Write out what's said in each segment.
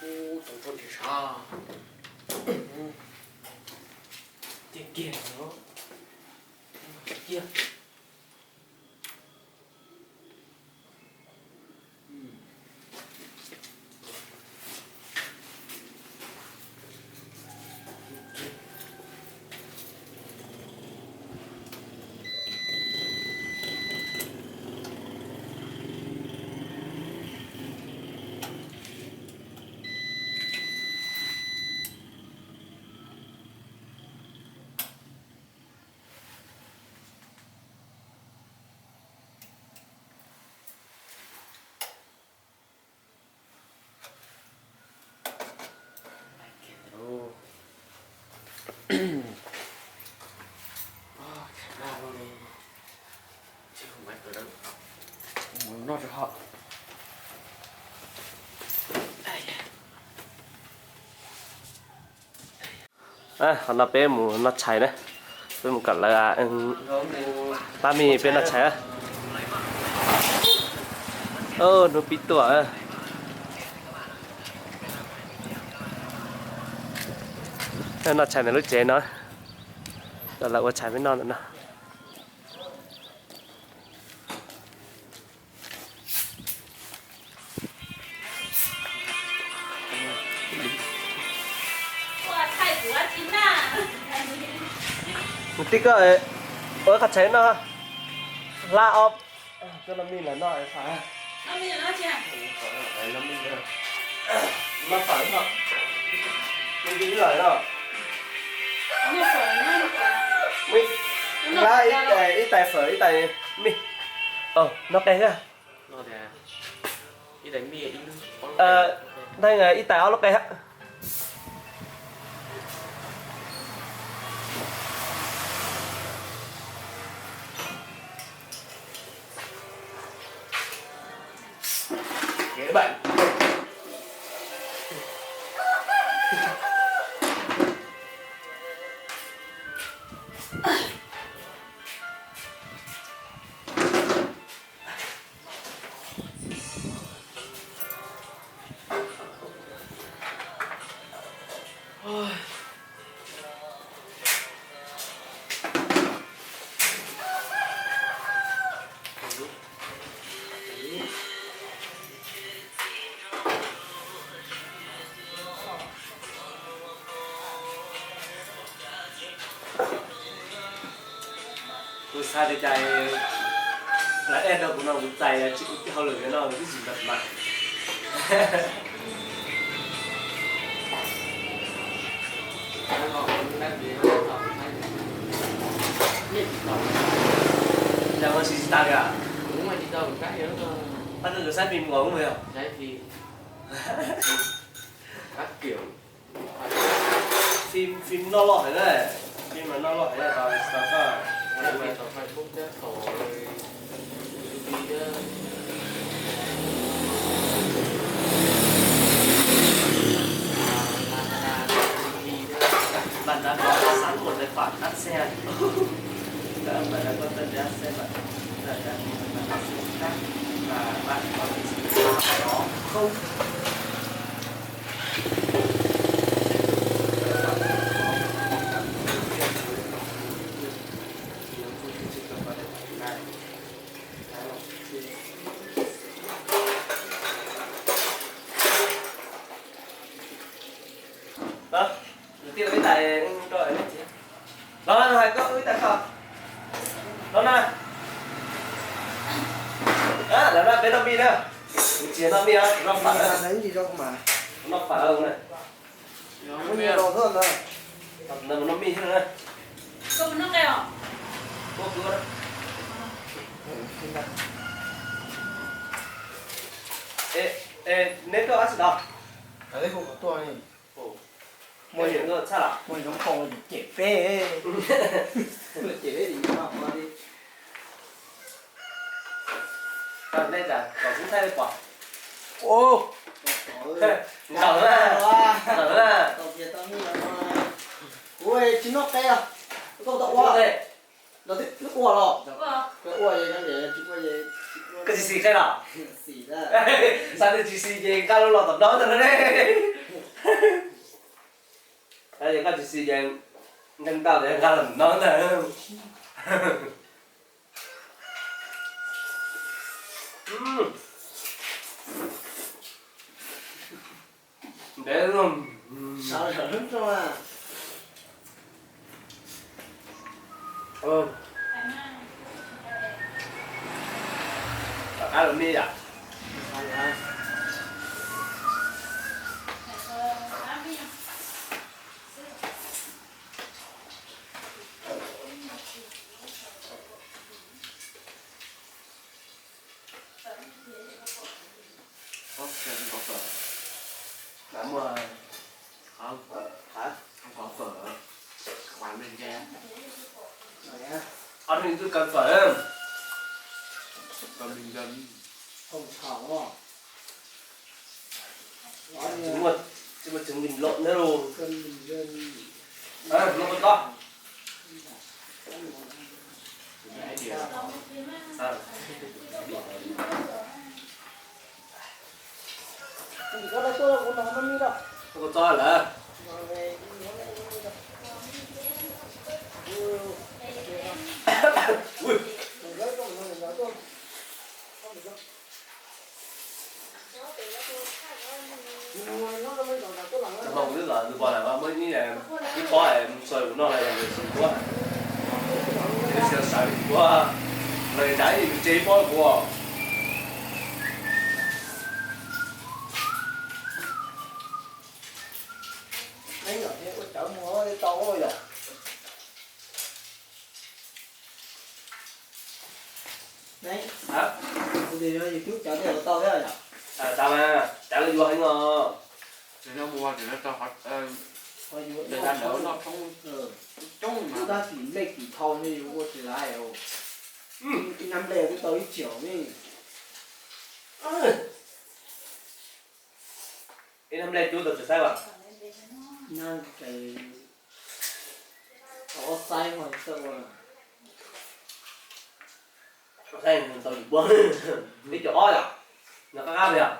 Ub, tau tso ntshe sab. Tiag kiag no. Tiag. Qhov no peb mus noj tshais na, peb mus kom lawv pab me peb noj tshais na. Hnub pib tuaj, noj tshais ntawm lub tsev no, lawv ua tshais peb noj ntawm no. Mus tij koj ua qhov tshais no, hla ob, koj no mij lawm no. Noj fawm no, hla ib tais fawm ib tais mij. Noj qe thiab. Ntag, ib tais ob lub qe. Kuv xav tias cas lawv add rau kuv no kuv txais tsis ua hauj lwm no kuv twb tsis npam mas. Cas ua tsis tsis tas li as? Pab rau saib phim nkaus mus yog. Phim, phim noj loj heev na. Phim mas noj loj heev na, tau tsis tau koj. Bạn đã có sẵn một tài khoản đắt xe. Bạn đã có tên đắt xe, bạn đã có tài khoản đắt xe khác và bạn có thể sử dụng nó không? Los hais koj wb tag koj. Los na. Lawv no peb noj mij na. Kuv tsis noj mij, kuv noj fam na. Kuv noj fam na. Noj mij xwb na. Neb tuaj dab tsi no? Muaj zoo hau cem peb, cem peb li no li. Nej cas kom kuv thaij pom. Nkaum na, nkaum na. Kuv tsis noj qe os. Koj tau ua los twb ua los. Koj ua, koj tsis xis qe los? Xav tias tsis xis ces nqa loo los tom no ntag ne. Koj tsis xis ces nqa tau ces nqa los tom no ntag. Ntev loo. Tom qab los mij yom. Muaj hov, hov, qhov phawm, qhov me ntse, ob hnub twb kaw phawm, kaw me ntse. Tsis muaj, tsis muaj chứng minh lộn nữa luôn. Mus koj txob. Mus koj txob lawm. Hmoob twb los nws pom lawm muaj ib, ib pob mus txog kuv no los yog nws tsis tuaj, nws tsis sawv kuv, los nws tsav ib nws tseg ib pob kuv. Ua cawv mus tau yom. Kuv tias yus cub cawv tej los tau thiab yom. Tau mas, cawv yuav heev os. Cov dab tim nplej tim thau ne yus ua tsis laiv os. Ib hnab nplej twb tau ib triệu ne. Ib hnab nplej cub tau tsawg xaib as? Hnab ces tau ob xaib mas txawj ua. Ob xaib tau yim pua, ib co ob yom, no qab qab yom.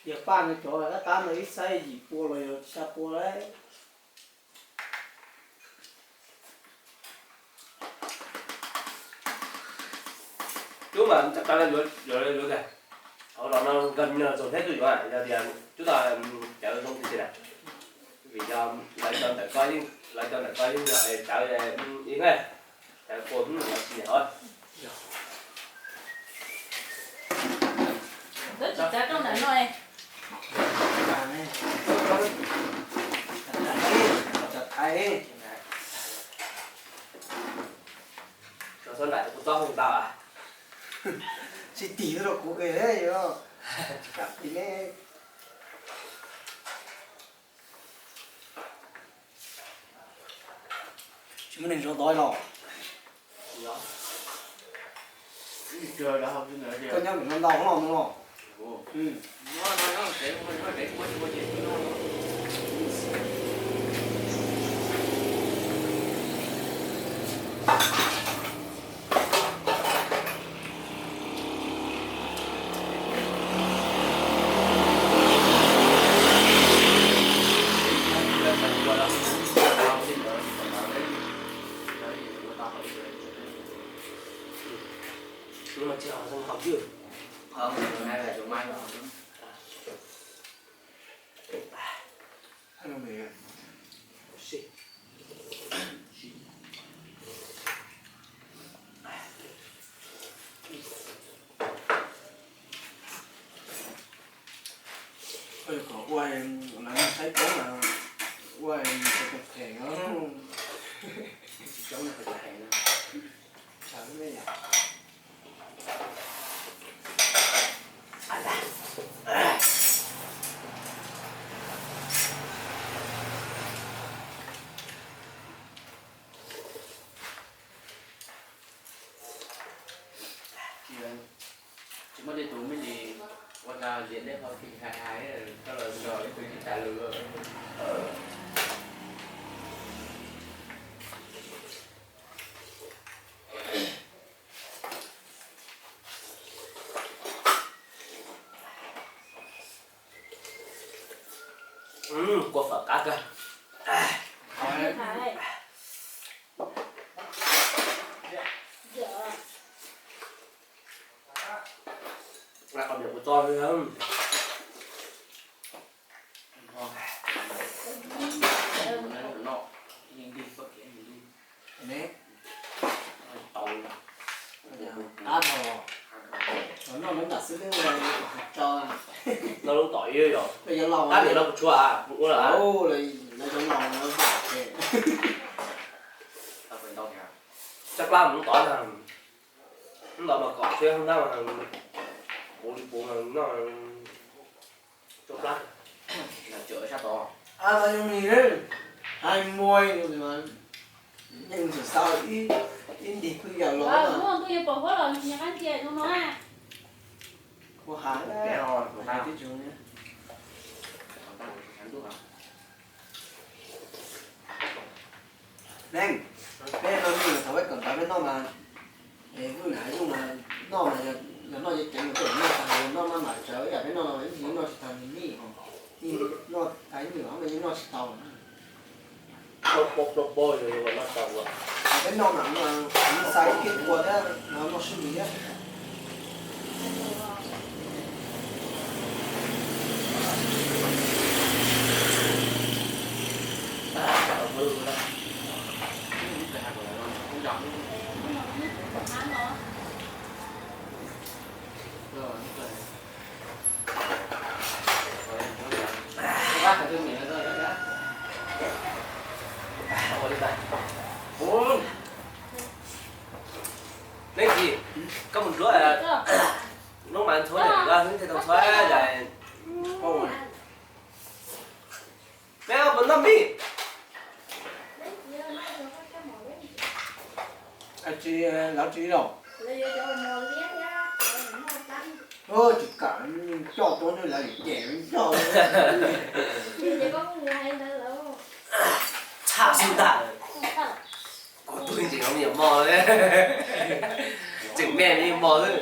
Yog paj no cov qab qab no ib xaib yim pua los yog xya pua lawm. Cub mas txawj qab yuav, yuav tiag. Hauv no nkawd txoog thiab tuaj yuav, yog tias cub tau cawv zoo tiag tiag na. Vim yog lawv cov ntawm ko yeej, lawv cov ntawm ko yeej yog cawv ib hnab, cawv pua hnub los tsis yog. Tsis tim rau kuv ke yog, tsis muaj neeg zov tod los. Koj nyob pem no ntau hlob no los. Kom ua lawv saib coob mas ua tsis tau phem os. Tsis coob no phem na. Tsawv me yam. Tsis muaj tej tus me ntsis ua tau ziam dej qhov twg hais hais, koj los nrog ib tug tsis tas lus. Kua fawm qab kawg. Qos niam kuv tso li. Qab no, no lub nram xwb twb ua tso. No lub tom ib yom. Qab niam no kuv tshuav, kuv ua lawm. Tsab plab mus tod na. Ntawd mas kom siab ntab, kuv li kuv mas noj tsau plab. Hais muaj, yeej tseem xav ib ntig pheej yam los. Kuv hais, hais tib tug. Neej, peb no nws thaum peb kawm ntawv peb noj mas, es Vwj na Yooj mas noj mas yog noj ceev ceev mas tuaj noj tag, yog noj maj mam tsawv ib yam peb noj no ib ntsis noj tsis tag nws nij, noj tag ib nyuag mas yeej noj tsis tau. Peb noj mas xav ib ke ua thiab no noj sib nws thiab. Neb Kis, koj mus nruab lub mas ntxhuav, koj hlwb thiaj tau ntxhuav. Peb puas noj mij? Tsis, lawv tsis los. Tsis kam coj tuaj, lawv cem coj. Tshaj xwb ntag. Kuv tug tseem me nyuam mog, tseem me nyuam mog xwb.